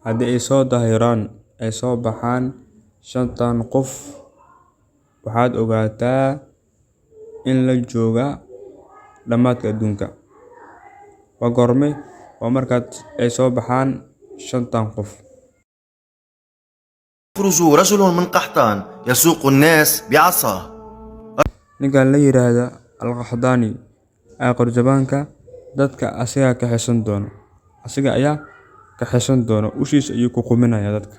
Haddii ay soo daahiraan, ay soo baxaan shantan qof, waxaad ogaataa in la jooga dhammaadka adduunka. Waa goorme? Waa markaad ay soo baxaan shantan qof. يخرج رجل من قحطان يسوق الناس بعصاه. Ninkan la yiraahda Alqaxdaani, aakhir zamaanka dadka asigaa kaxaysan doono, asiga ayaa kaxaysan doono, ushiisa ayuu ku quminaya dadka.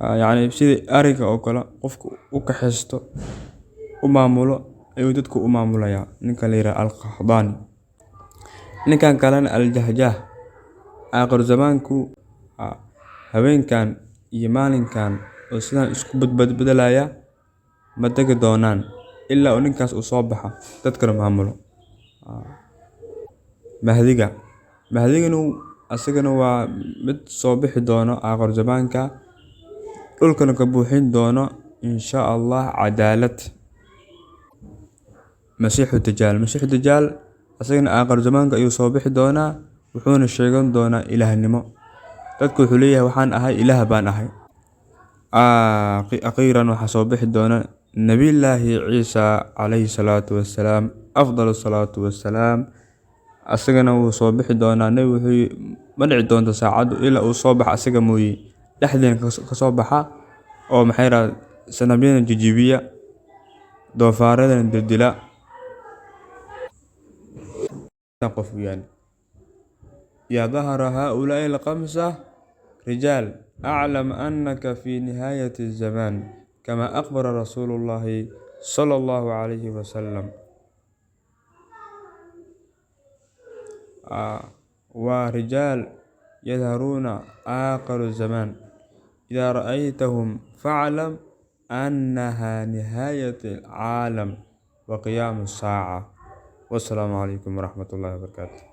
Yacni sidii ariga oo kale qofku u kaxaysto, u maamulo, ayuu dadku u maamulayaa ninka la yiraahdo Alqaxdaani. Ninkan kalena Aljahjaah, aakhir zamaanku haweenkan iyo maalinkan oo sidaan isku badbedelaya ma tagi doonaan ilaa uu ninkaas uu soo baxa, dadkana maamulo. Mahdiga, mahdiganu asagana waa mid soo bixi doono aakhir zamaanka, dhulkana ka buuxin doono, insha Allah, cadaalad. Masiixu Dajaal, Masiixu Dajaal asagana aakhir zamaanka ayuu soo bixi doonaa, wuxuuna sheegan doonaa ilaahnimo. Dadku wuxuu leeyahay, "Waxaan ahay ilaah baan ahay." Akhiiran waxaa soo bixi doona Nabiyullaahi Ciisa calayhi salaatu wassalaam, afdal salaatu wassalaam. Asagana wuu soo bixi doonaa. Nabi wuxuu, ma dhici doonto saacaddu ilaa uu soo baxa asaga mooye, dhexdeena kasoo baxa oo, maxay rahaa, sanamyada jijibiya, doofaaradana dildila. Qof weeyaan. إذا ظهر هؤلاء الخمسة رجال أعلم أنك في نهاية الزمان كما أخبر رسول الله صلى الله عليه وسلم. ورجال يظهرون آخر الزمان، إذا رأيتهم فاعلم أنها نهاية العالم وقيام الساعة. والسلام عليكم ورحمة الله وبركاته.